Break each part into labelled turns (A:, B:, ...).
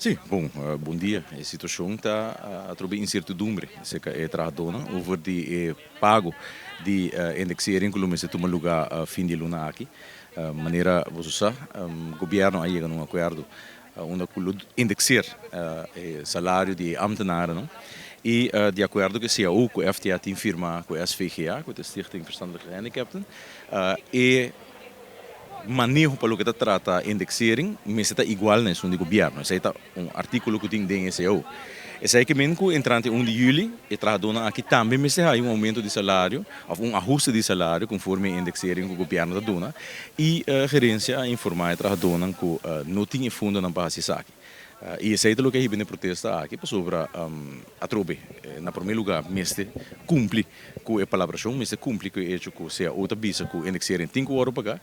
A: Sí, bon, bon dia. E situacion ta atrobe incertidumbre cerca e trahadornan over di e pago di indexering cu lo mester tuma luga fin di e luna aki. Manera boso sa, gobierno a yega na un acuerdo unda cu lo indexeer e salario di e ambtenarennan y di acuerdo cu e cao cu FTA tin firma cu SVGA, cu ta Stichting Verstandelijk Gehandicapten, e maneho pa loke ta trata indexering mester ta igual na esun di gobierno. Esei ta un articulo cu tin den e cao. Esei ke men cu entrante 1 di juli e trahadornan aki tambe mester haya un aumento di salario of un ahuste di salario conforme e indexering cu gobierno ta duna y gerencia a informa e trahadornan cu no tin e fondonan pa haci esaki. Y esey ta loke a hiba na e protesta aki pasobra atrobe na prome lugar mester cumpli cu e palabracion, mester cumpli cu e hecho cu cao ta bisa cu indexering tin cu worde paga,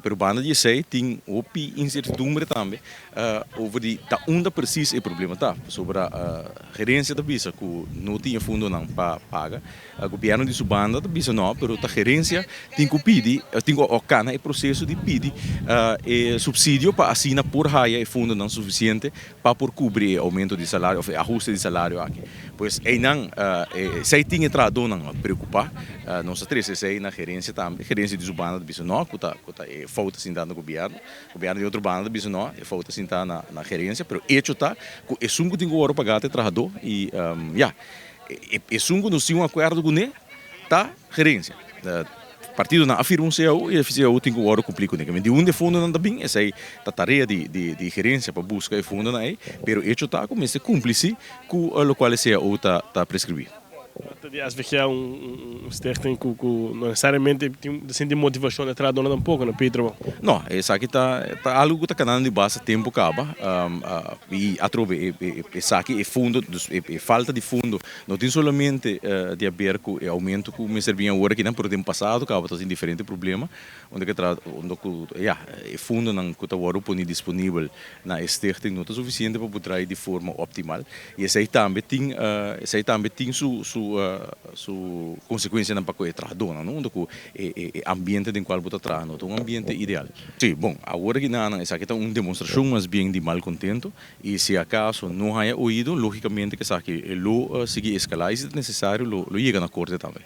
A: pero banda di esey tin hopi incertidumbre tambe over di ta unda precies e problema ta, pasobra gerencia ta bisa cu no tin e fondonan pa paga. Gobierno di su banda ta bisa no, pero ta gerencia tin cu pidi, tin cu cana e proceso di pidi e subsidio pa asina por haya e fondonan suficiente pa por cubri e aumento di salario of e ahuste di salario aki. Pues eynan esey tin e trahadornan preocupa. Nos a trece esey na gerencia tambe. Gerencia di su banda ta bisa no, cu ta cu ta e fout ta sinta na gobierno. Gobierno di otro banda ta bisa no, e fout ta sinta na gerencia, pero hecho ta cu esun cu tin cu worde paga ta e trahador y ya. Esun ku nos tin un akuerdo kuné ta gerensia. Partidonan a firma un cao i e cao tin ku wòrdu kumplí kuné. Di unda e fondonan ta bin esei ta tarea di gerensia pa buska e fondonan ei, pero echo ta ku mester kumpli si ku lokual e cao ta preskribí.
B: Trata di SVGA un stichting ku ku no nesesariamente tin ta sinti motivashon di trahadónan tampoko na pidi trabou.
A: No, esaki ta ta algu ku ta kanando di basta tempu kaba i atrobe esaki e fondo, dus e falta di fondo no tin solamente di haber ku e aumento ku mester bin awor akinan, pero den pasado kaba ta tin diferente problema unda ke tra unda ku ya e fondonan ku ta wòrdu poni disponibel na e stichting no ta sufisiente pa por traha di forma optimal i esei tambe tin esei tambe tin su su su konsekuensianan pa ku e trahadónan no unda ku e e ambiente den kual bo ta traha no ta un ambiente ideal. Sí, bon, awor aki nan esaki ta un demostrashon mas bien di malkontento i si akaso no haya oido logikamente ku esaki lo sigui eskalá i si ta nesesario lo lo yega na korte tambe.